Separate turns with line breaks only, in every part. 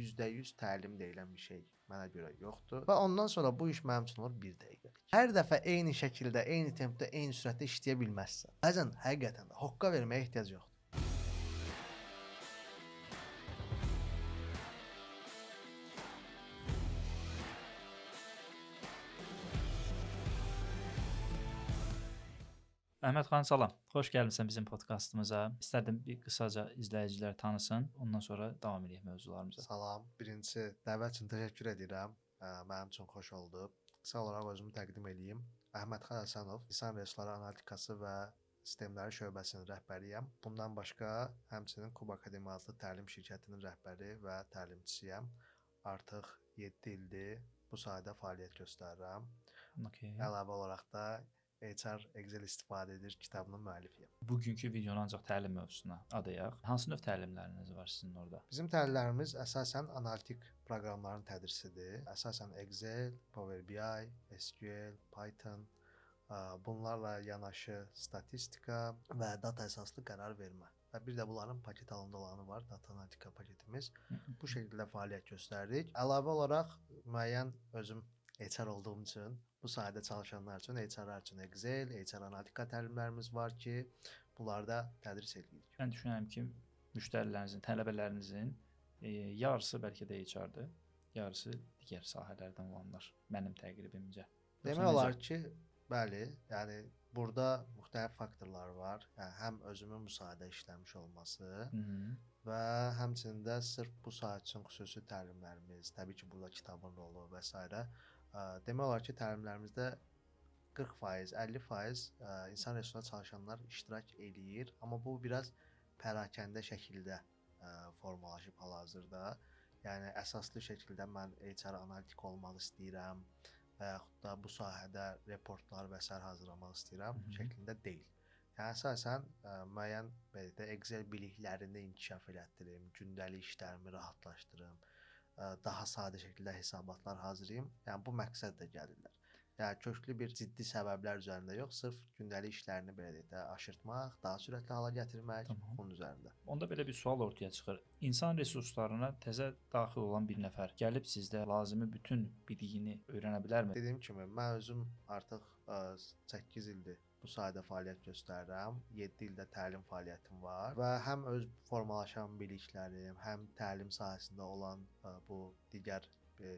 %100 təlim deyilən bir şey mənə görə yoxdur. Və ondan sonra bu iş mənim üçün olur bir dəqiqəlik. Hər dəfə eyni şəkildə, eyni tempdə, eyni sürətdə işləyə bilməzsən. Bəzən həqiqətən də hoqqa verməyə ehtiyac yoxdur.
Əhməd xan, salam. Xoş gəlmisən bizim podkastımıza. İstərdim bir qısaca izləyicilər tanısın, ondan sonra davam edək mövzularımıza.
Salam. Birincisi, dəvət üçün təşəkkür edirəm. Mənim üçün xoş oldu. Qısa olaraq özümü təqdim eləyim. Əhmədxan Həsənov, İnsan Resursları Analitikası və Sistemləri şöbəsinin rəhbəriyəm. Bundan başqa, həmçinin Kub Akademi adlı təlim şirkətinin rəhbəri və təlimçisiyəm. Artıq 7 ildir bu sahədə fəaliyyət göstərirəm.
Okay.
Əlavə olaraq da HR Excel istifadə edir kitabının müəllifiyəm.
Bugünkü videonu ancaq təlim mövzusuna adayaq. Hansı növ təlimləriniz var sizin orada?
Bizim təlimlərimiz əsasən analitik proqramların tədrisidir. Əsasən Excel, Power BI, SQL, Python, bunlarla yanaşı statistika və data əsaslı qərar vermə. Və bir də bunların paket halında olanı var, data analitika paketimiz. Bu şəkildə fəaliyyət göstəririk. Əlavə olaraq müəyyən özüm HR olduğum üçün, bu sahədə çalışanlar üçün, HR-lar üçün Excel, HR analitika təlimlərimiz var ki, bunlarda tədris edirik.
Mən düşünürəm ki, müştərilərinizin, tələbələrinizin yarısı bəlkə də HR-dır, yarısı digər sahələrdən olanlar mənim təqribimcə.
Demək olar ki, bəli, yəni burada müxtəlif faktorlar var. Yəni həm özümün bu sahədə işləmiş olması və həmçinin də sırf bu sahə üçün xüsusi təlimlərimiz, təbii ki, burada kitabın rolu və s. Demək olar ki, təlimlərimizdə 40%, 50% insan resursunda çalışanlar iştirak eləyir, amma bu biraz pərakəndə şəkildə formalaşıb hal-hazırda. Yəni əsaslı şəkildə mən HR analitik olmaq istəyirəm və yaxud da bu sahədə reportlar və s. hazırlamaq istəyirəm şəklində deyil. Yəni əsasən müəyyən belə də Excel biliklərini inkişaf elətdirim, gündəlik işlərimi rahatlaşdırım, daha sadə şəkildə hesabatlar hazırlayım. Yəni bu məqsədlə gəlirlər. Yəni köklü bir ciddi səbəblər üzərində yox, sırf gündəlik işlərini belə deyək də aşırtmaq, daha sürətli hala gətirmək,
Tamam.
Bunun üzərində.
Onda belə bir sual ortaya çıxır. İnsan resurslarına təzə daxil olan bir nəfər gəlib sizdə lazımi bütün biliyini öyrənə bilərmi?
Dediyim kimi, mən özüm artıq 8 ildir bu sahədə fəaliyyət göstərirəm. 7 ildə təlim fəaliyyətim var və həm öz formalaşan biliklərim, həm təlim sahəsində olan bu digər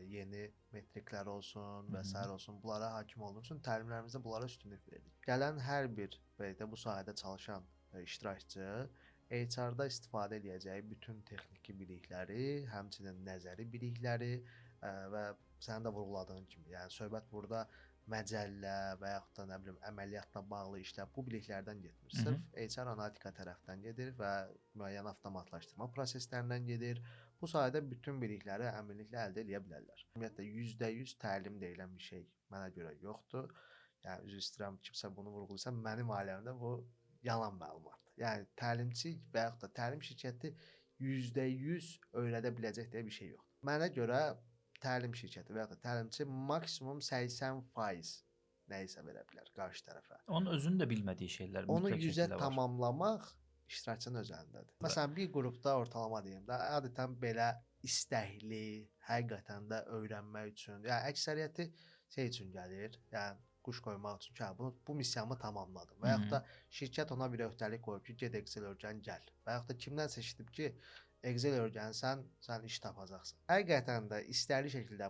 yeni metriklər olsun və sair olsun, bunlara hakim olduğum üçün təlimlərimizdə bunlara üstünlük veririk. Gələn hər bir belə də bu sahədə çalışan iştirakçı HR-da istifadə edəcəyi bütün texniki bilikləri, həmçinin nəzəri bilikləri və sənin də vurğuladığın kimi, yəni söhbət burada məcəllə və yaxud da nə bilim əməliyyatla bağlı işlər, bu biliklərdən getmir. Sırf HR analitika tərəfdən gedir və müəyyən avtomatlaşdırma proseslərindən gedir. Bu sahədə bütün bilikləri əminliklə əldə edə bilərlər. Ümumiyyətlə %100 təlim deyilən bir şey mənə görə yoxdur. Yəni üzr istəyirəm, kimsə bunu vurğulaysa, mənim aləmdə bu yalan məlumatdır. Yəni təlimçi və yaxud da təlim şirkəti %100 öyrədə biləcək deyə bir şey yoxdur. Mənə görə təlim şirkəti və ya da təlimçi maksimum 80% nəyisə verə bilər qarşı tərəfə.
Onun özünün də bilmədiyi şeylər
onu
mütləq
100-ə
şəkildə var.
Tamamlamaq iştirakçının öz əlindədir. Məsələn, bir qrupda ortalama deyim də, adətən belə istəkli, həqiqətən də öyrənmək üçün, yəni əksəriyyəti şey üçün gəlir, yəni quş qoymaq üçün ki, hə, bunu bu missiyamı tamamladım. Və yaxud da şirkət ona bir öhdəlik qoyub ki, get Excel öyrən, gəl. Və yaxud da kimdənsə eşidib ki, Excel öyrənsən, sən iş tapacaqsan. Həqiqətən də istəkli şəkildə,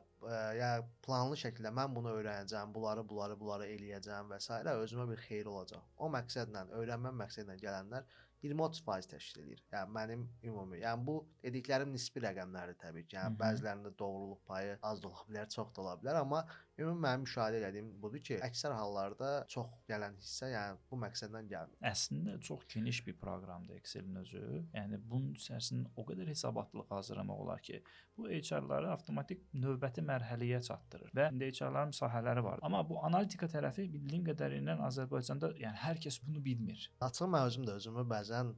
ya planlı şəkildə mən bunu öyrənəcəm, bunları eləyəcəm və s. özümə bir xeyir olacaq. O məqsədlə, öyrənmə məqsədlə gələnlər 20-30% təşkil eləyir. Yəni mənim ümumi. Yəni bu dediklərim nisbi rəqəmlərdir təbii ki. Yəni bəzilərində doğruluq payı az da ola bilər, çox da ola bilər, amma ümumi mənim müşahidə elədiyim budur ki, əksər hallarda çox gələn hissə, yəni bu məqsədlə gəlmir.
Əslində çox geniş bir proqramdır Excel-in özü. Yəni bunun içərisində o qədər hesabatlıq hazırlamaq olar ki, bu HR-ları avtomatik növbəti mərhələyə çatdırır və indi HR-ların sahələri var. Amma bu analitika tərəfi bildiyim qədərilə Azərbaycanda, yəni hər kəs bunu bilmir.
Açıq mən özüm də özümü bəzən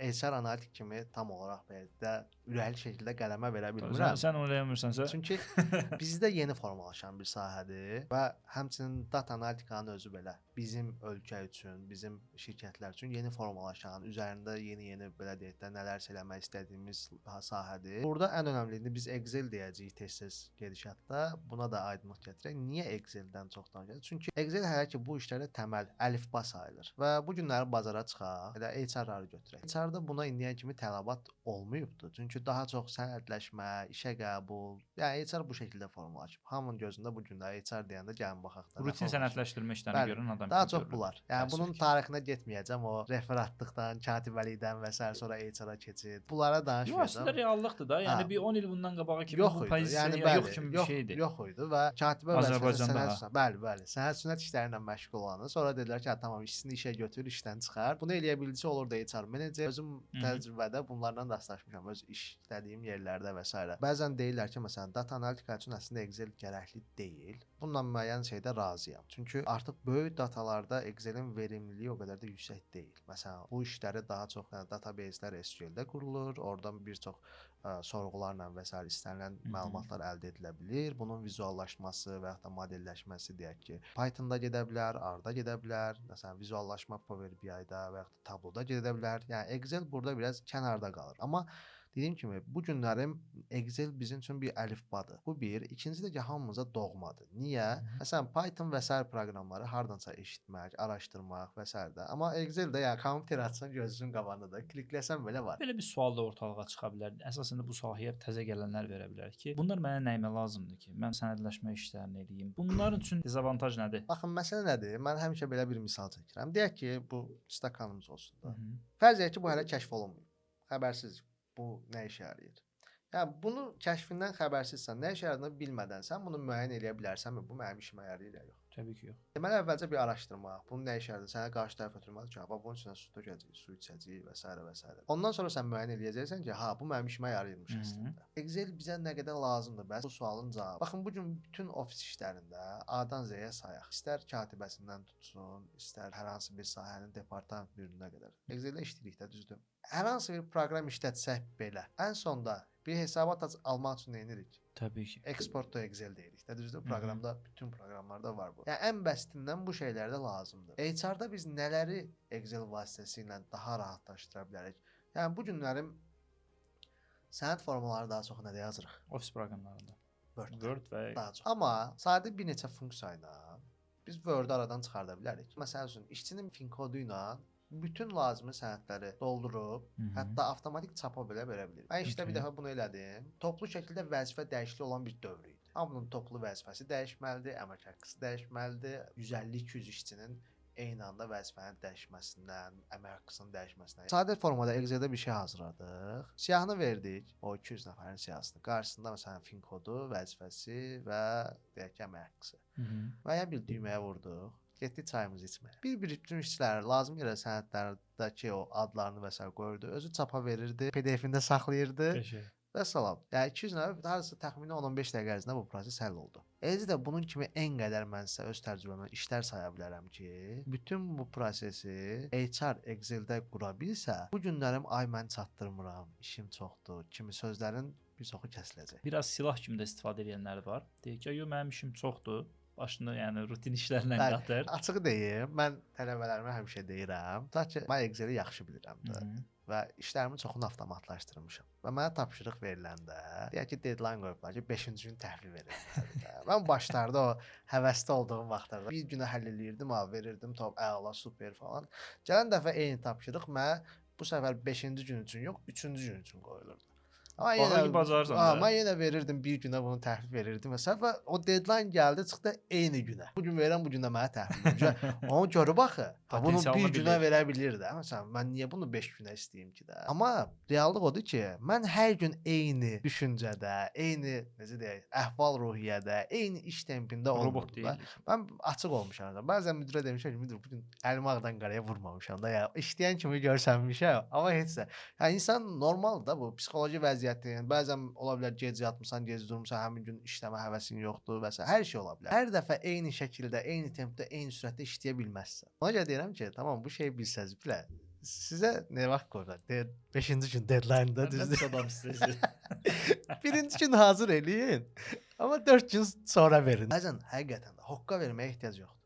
HR analitik kimi tam olaraq belə də ürəkli şəkildə qələmə verə bilmirəm.
Sən onu eləmirsənsə,
çünki bizdə yeni formalaşan bir sahədir və həmçinin data analitikanın özü belə bizim ölkə üçün, bizim şirkətlər üçün yeni formalaşan, üzərində yeni-yeni belə deyək də nələrsə eləmək istədiyimiz sahədir. Burada ən önəmlisi biz Excel deyəcəyik tez-tez gedişatda. Buna da aydınlıq gətirək. Niyə Excel-dən çox danışırıq? Çünki Excel hələ ki bu işlərdə təməl əlifba sayılır və bu günləri bazara çıxaq, elə HR-ları götürək. HR-da buna indiyən kimi tələbat olmayıbdı. Çünki daha çox sənədləşmə, işə qəbul, yəni HR bu şəkildə formalaşıb. Hamının gözündə bu günlər HR deyəndə gəlin baxaq da.
Rutin sənədləşdirmə işlərini görən adam
daha çox bunlar. Yəni bunun tarixinə getməyəcəm. O referatlıqdan, katibəlikdən və sair sonra HR-a keçid. Bunlara danışmayacağam.
Yox, əslində reallıqdır da. Yəni bir 10 il bundan qabağa kimi bu pozisiya
yəni,
yox kimi bir şeydir.
Yox idi və katibə vəzifəsi sənəd, bəli, bəli, sənəd sünnət işləri ilə məşğul olanı. Sonra dedilər ki, tamam, işçini işə götür, işdən çıxar. Bunu eləyə bildikcə olurdu HR menecer. Özüm təcrübədə bunlarla rastlaşmışam öz işlədiyim yerlərdə və sairə. Bəzən deyirlər ki, məsələn, data analitika üçün əslində Excel gərəkli deyil. Bununla müəyyən şeydə razıyam. Çünki artıq böyük datalarda Excelin verimliliyi o qədər də yüksək deyil. Məsələn, bu işləri daha çox yəni, database-lər SQL-də qurulur. Oradan bir çox sorğularla və sair istənilən məlumatlar əldə edilə bilir. Bunun vizuallaşması və yaxud da modelləşməsi deyək ki, Python-da gedə bilər, R-da gedə bilər. Məsələn, vizuallaşma Power BI-da və yaxud da Tableau-da gedə bilər. Yəni Excel burada biraz kənarda qalır. Amma dediyim kimi, bu günlərim Excel bizim üçün bir əlifbadır. Bu bir. İkincisi də ki, hamımıza doğmadır. Niyə? Məsələn, Python və sair proqramları hardansa eşitmək, araşdırmaq və sair də. Amma Excel-də yəni kompüter açsan gözünün qabağında da klikləsən belə var.
Belə bir sual da ortalığa çıxa bilər. Əsasən də bu sahəyə təzə gələnlər verə bilər ki, bunlar mənə nəyimə lazımdır ki, mən sənədləşmə işlərini eləyim. Bunların üçün dezavantaj nədir?
Baxın, məsələ nədir? Mən həmişə belə bir misal çəkirəm. Deyək ki, bu stakanımız olsun da. Fərz edək ki, bu hələ kəşf olunmayıb. Xəbərsiz bu nə işə yarayır? Yəni bunu kəşfindən xəbərsizsən, nə işə yaradığını bilmədən sən bunu müəyyən eləyə bilərsənmi? Bu mənim işimə yarayır ya yox?
Təbii ki, yox.
Deməli əvvəlcə bir araşdırma, bunun nə işə yaradığını, sənə qarşı tərəf ötürməlidir ki, ha, bunun içinə su tökəcəyik, su içəcəyik və s. və s. Ondan sonra sən müəyyən eləyəcəksən ki, ha, bu mənim işimə yarayırmış əslində. Excel bizə nə qədər lazımdır? Bəs bu sualın cavabı. Baxın, bu gün bütün ofis işlərində A-dan Z-yə sayaq. İstər katibəsindən tutsun, istər hər hansı bir sahənin departament müdirinə qədər. Excel-də işləyirik də, düzdür? Hər hansı bir proqram işlətsək belə, ən sonda bir hesabat almaq üçün nə edirik?
Təbii ki.
Export to Excel deyirik də, düzdür? Proqramda, bütün proqramlarda var bu. Yəni ən bəsitindən bu şeylər də lazımdır. HR-da biz nələri Excel vasitəsilə daha rahatlaşdıra bilərik? Yəni bu günlərim sənəd formaları daha çox nədə yazırıq?
Ofis proqramlarında.
Word və daha çox. Amma sadə bir neçə funksiya ilə biz Word-ü aradan çıxarda bilərik. Məsəl üçün, işçinin fin kodu ilə bütün lazımi sənədləri doldurub, hətta avtomatik çapa belə verə bilirik. Mən işdə bir dəfə bunu elədim. Toplu şəkildə vəzifə dəyişikliyi olan bir dövr idi. Hamının toplu vəzifəsi dəyişməlidir, əmək haqqısı dəyişməlidir. 150-200 işçinin eyni anda vəzifənin dəyişməsindən, əmək haqqısının dəyişməsindən. Sadə formada Excel-də bir şey hazırladıq. Siyahını verdik, o 200 nəfərin siyahısını. Qarşısında məsələn fin kodu, vəzifəsi və deyək ki, əmək haqqısı. Müəyyən bir düyməyə vurduq. Getdik çayımızı içməyə. Bir-bir bütün işçilər lazım gələn sənədlərdəki o adlarını və sair qoyurdu. Özü çapa verirdi, PDF-ində saxlayırdı. Və salam. Yəni 200 nəfər hardasa təxminən 10-15 dəqiqə ərzində bu proses həll oldu. Eləcə də bunun kimi en qədər mən sizə öz təcrübəmdən işlər saya bilərəm ki, bütün bu prosesi HR Excel-də qura bilsə, bu günlərim ay mən çatdırmıram, işim çoxdur kimi sözlərin bir çoxu kəsiləcək.
Biraz silah kimi də istifadə edənlər var. Deyir ki, yox mənim işim çoxdur. Başını yəni rutin işlərlə qatır.
Açıq deyim, mən tələbələrimə həmişə deyirəm. Tutaq ki, mən Excel-i yaxşı bilirəm də və işlərimin çoxunu avtomatlaşdırmışam. Və mənə tapşırıq veriləndə, deyək ki, deadline qoyublar ki, 5-ci gün təhvil verilməlidir. Mən başlarda o həvəsli olduğum vaxtlarda bir günə həll eləyirdim, verirdim, top, əla, super falan. Gələn dəfə eyni tapşırıq mənə bu səfər 5-ci gün üçün yox, 3-cü gün üçün qoyulurdu. Amma yenə, mən yenə verirdim, bir günə bunu təhvil verirdim. Məsələn, və o deadline gəldi, çıxdı eyni günə. Bu gün verirəm, bu gün də mənə təhvil verir. Onu görüb axı, bunu bir günə verə bilirdi. Məsələn, mən niyə bunu 5 günə istəyim ki də? Amma reallıq odur ki, mən hər gün eyni düşüncədə, eyni, necə deyək, əhval-ruhiyyədə, eyni iş tempində olmurdum. Mən açıq olmuşam. Bəzən müdirə demişəm ki, müdir, bu gün əlimi ağdan qaraya vurmamışam da. Yəni, işləyən kimi görsənmişəm, amma heç də. Yəni, insan normaldır da bu psixoloji vəziyyət. Bəzən ola bilər gec yatmısan, gec durmursan, həmin gün işləmə həvəsin yoxdur və s. Hər şey ola bilər. Hər dəfə eyni şəkildə, eyni tempdə, eyni sürətdə işləyə bilməzsən. Ona görə deyirəm ki, tamam bu şeyi bilsəz belə Sizə nə vaxt qoyublar? 5-ci gün deadline-da düzdür.
Adam sizi.
Birinci gün hazır eləyin. Amma 4 gün sonra verin. Bəzən həqiqətən də hoqqa verməyə ehtiyac yoxdur.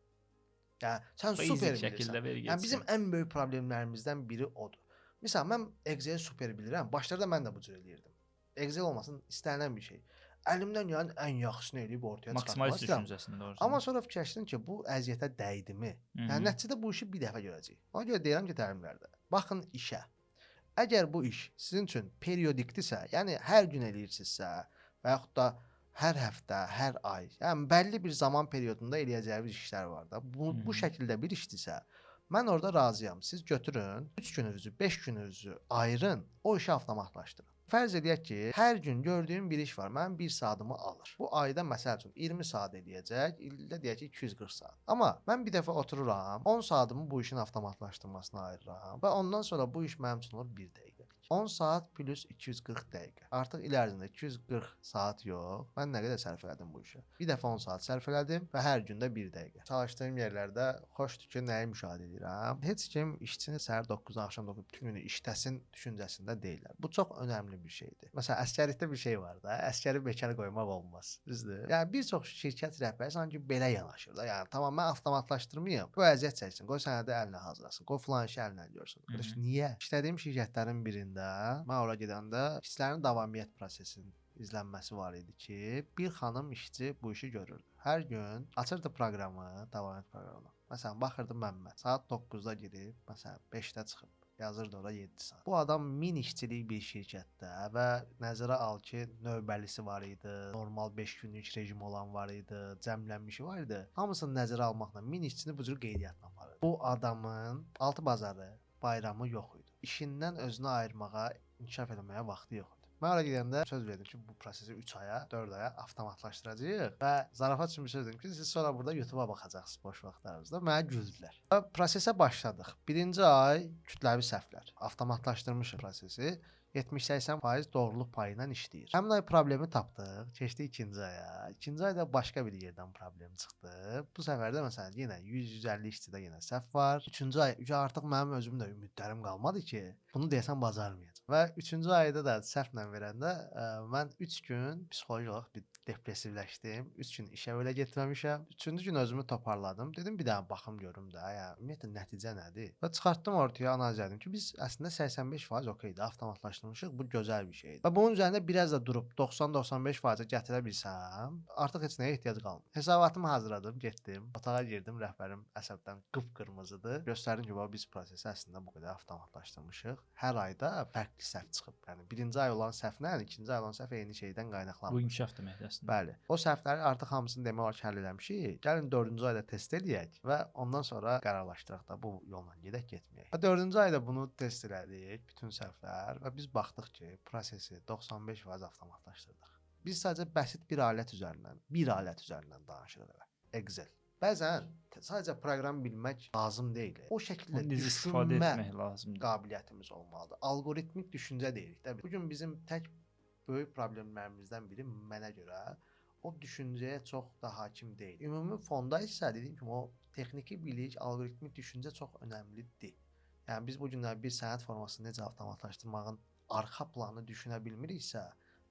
Yəni sən super
şəkildə ver getsin.
Yəni bizim ən böyük problemlərimizdən biri odur. Məsələn, mən Excel-i super bilirəm. Başlarda mən də bu cür eləyirdim. Excel olmasın istənilən bir şey. Əlimdən gələn ən yaxşısını eləyib ortaya çıxartmaq
istəyirəm. Maksimalist düşüncəsində doğrusu.
Amma sonra fikirləşdim ki, bu əziyyətə dəydimi? Yəni nəticədə bu işi bir dəfə görəcəyik. Ona görə deyirəm ki, təlimlərdə baxın işə. Əgər bu iş sizin üçün periodikdirsə, yəni hər gün eləyirsinizsə və yaxud da hər həftə, hər ay, yəni bəlli bir zaman periodunda eləyəcəyiniz işlər var da. Bu şəkildə bir işdirsə, mən orada razıyam. Siz götürün, 3 gününüzü, 5 gününüzü ayırın, o işi avtomatlaşdırın. Fərz edək ki, hər gün gördüyüm bir iş var, mənim 1 saatımı alır. Bu ayda məsəl üçün 20 saat eləyəcək, ildə deyək ki 240 saat. Amma mən bir dəfə otururam, 10 saatımı bu işin avtomatlaşdırmasına ayırıram və ondan sonra bu iş mənim üçün olur 1 dəqiqəlik. 10 saat plus 240 dəqiqə. Artıq il ərzində 240 saat yox. Mən nə qədər sərf elədim bu işə? Bir dəfə 10 saat sərf elədim və hər gündə 1 dəqiqə. Çalışdığım yerlərdə xoşdur ki, nəyi müşahidə edirəm? Heç kim işçini səhər 9-dan axşam 9 bütün günü işləsin düşüncəsində deyillər. Bu çox önəmli bir şeydir. Məsələn, əsgərlikdə bir şey var da, əsgəri bekar qoymaq olmaz. Düzdür? Yəni bir çox şirkət rəhbəri sanki belə yanaşır da. Yəni tamam mən avtomatlaşdırmayım. Qoy əziyyət çəksin, qoy sənədi əlinə hazırlasın, qoy filan işi əlinə görsün. Qardaş, niyə? İşlədiyim şirkətlərin birində mən ora gedəndə işçilərin davamiyyət prosesinin izlənməsi var idi ki, bir xanım işçi bu işi görürdü. Hər gün açırdı proqramı, davamiyyət proqramını. Məsələn, baxırdı Məmməd. Saat 9-da girib, məsələn, 5-də çıxıb. Yazırdı ora 7 saat. Bu adam 1000 işçilik bir şirkətdə və nəzərə al ki, növbəlisi var idi, normal 5 günlük rejim olan var idi, cəmlənmişi var idi. Hamısını nəzərə almaqla 1000 işçini bu cür qeydiyyatla aparırdı. Bu adamın altı bazarı, bayramı yox idi. İşindən özünü ayırmağa, inkişaf eləməyə vaxtı yox idi. Mən ora gedəndə söz verdim ki, bu prosesi 3 aya, 4 aya avtomatlaşdıracağıq və zarafat üçün bir söz dedim ki, siz sonra burada YouTube-a baxacaqsınız boş vaxtlarınızda. Mənə güldülər. Və prosesə başladıq. Birinci ay kütləvi səhvlər. Avtomatlaşdırmışıq prosesi. 70-80% doğruluq payı ilə işləyir. Həmin ay problemi tapdıq. Keçdi ikinci aya. İkinci ayda başqa bir yerdən problem çıxdı. Bu səfər də məsələn yenə 100-150 işçidə yenə səhv var. Üçüncü ay artıq mənim özüm də ümidlərim qalmadı ki, bunu deyəsən bacarmayacağam. Və üçüncü ayda da səhvlə verəndə mən 3 gün psixoloji olaraq bir depressivləşdim. 3 gün işə belə getməmişəm. Üçüncü gün özümü toparladım. Dedim bir dənə baxım görüm də, yəni ümumiyyətlə nəticə nədir? Və çıxartdım ortaya, analiz etdim ki, biz əslində 85% okeydir, avtomatlaşdırmışıq. Bu gözəl bir şeydir. Və bunun üzərində biraz da durub 90-95%-ə gətirə bilsəm, artıq heç nəyə ehtiyac qalmır. Hesabatımı hazırladım, getdim. Otağa girdim, rəhbərim əsəbdən qıpqırmızıdır. Göstərdim ki, bax biz prosesi əslində bu qədər avtomatlaşdırmışıq. Hər ayda fərqli səhv çıxıb. Yəni birinci ay olan səhvlə ikinci ay olan səhv eyni şeydən qaynaqlanmır.
Bu inkişaf deməkdir əslində.
Bəli. O səhvləri artıq hamısını demək olar ki, həll eləmişik. Gəlin 4-cü ayda test eləyək və ondan sonra qərarlaşdıraq da bu yolla gedək, getməyək. Və 4-cü ayda bunu test elədik, bütün səhvlər və biz baxdıq ki, prosesi 95% avtomatlaşdırdıq. Biz sadəcə bəsit bir alət üzərindən, danışırıq elə. Excel. Bəzən sadəcə proqram bilmək lazım deyil. O şəkildə
istifadə etmək lazımdır.
Qabiliyyətimiz olmalıdır. Alqoritmik düşüncə deyirik də. Bu gün bizim tək böyük problemlərimizdən biri mənə görə o düşüncəyə çox da hakim deyil. Ümumi fonda isə dediyim kimi o texniki bilik, alqoritmik düşüncə çox önəmlidir. Yəni biz bu günlər bir sənəd formasını necə avtomatlaşdırmağın arxa planı düşünə bilmiriksə,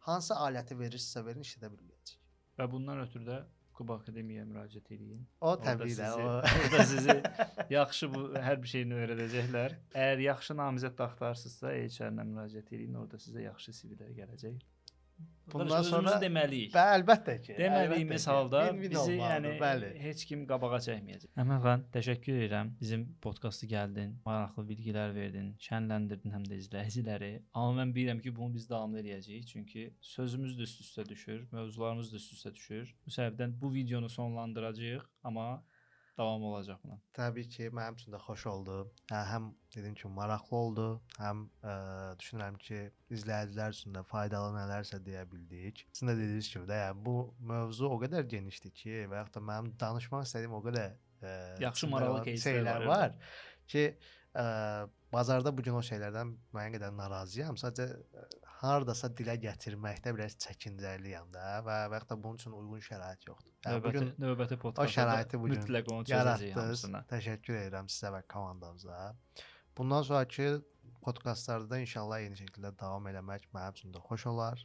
hansı aləti verirsinizsə verin, işlədə bilməyəcəyik.
Və bundan ötürü də Kuba Akademiyaya müraciət eləyin.
O təbii də.
Orada sizi yaxşı bu hər bir şeyini öyrədəcəklər. Əgər yaxşı namizəd axtarırsınızsa, HR-nə müraciət eləyin, orada sizə yaxşı CV-lər gələcək.
Bundan sonra
deməliyik.
Bəli, əlbəttə ki.
Deməliyimiz halda bizi
olmalıdır,
yəni
bəli.
Heç kim qabağa çəkməyəcək. Əhməd xan, təşəkkür edirəm. Bizim podkastı gəldin, maraqlı bilgilər verdin, şənləndirdin həm də izləyiciləri. Amma mən bilirəm ki, bunu biz davamlı eləyəcəyik. Çünki sözümüz də üst-üstə düşür, mövzularımız da üst-üstə düşür. Bu səbəbdən bu videonu sonlandıracağıq, amma davam olacaq buna.
Təbii ki, mənim üçün də xoş oldu. Həm dediyim kimi maraqlı oldu, həm düşünürəm ki, izləyicilər üçün də faydalı nələrsə deyə bildik. Sizin də dediyiniz kimi də, yəni bu mövzu o qədər genişdir ki, və yaxud da mənim danışmaq istədiyim o qədər
yaxşı maraqlı
şeylər var ki, bazarda bu gün o şeylərdən müəyyən qədər narazıyam. Sadəcə hardasa dilə gətirməkdə biraz çəkincəliyəm də və yaxud da bunun üçün uyğun şərait yoxdur.
Yəni bu gün növbəti podkastda
o şəraiti bu gün
mütləq onu çözəcəyik hamısına.
Təşəkkür edirəm sizə və komandamıza Bundan sonrakı podkastlarda da inşallah eyni şəkildə davam eləmək mənim üçün də xoş olar.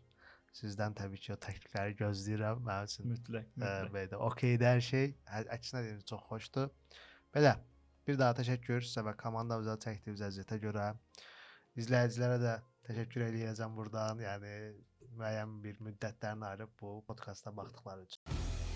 Sizdən təbii ki, o təklifləri gözləyirəm. Mənim üçün
mütləq, mütləq.
Belə də okeydir hər şey. Əksinə deyim, çox xoşdur. Belə, bir daha təşəkkür sizə və komandamıza çəkdiyiniz əziyyətə görə. İzləyicilərə də təşəkkür eləyəcəm burdan. Yəni müəyyən bir müddətlərini ayırıb bu podkasta baxdıqları üçün.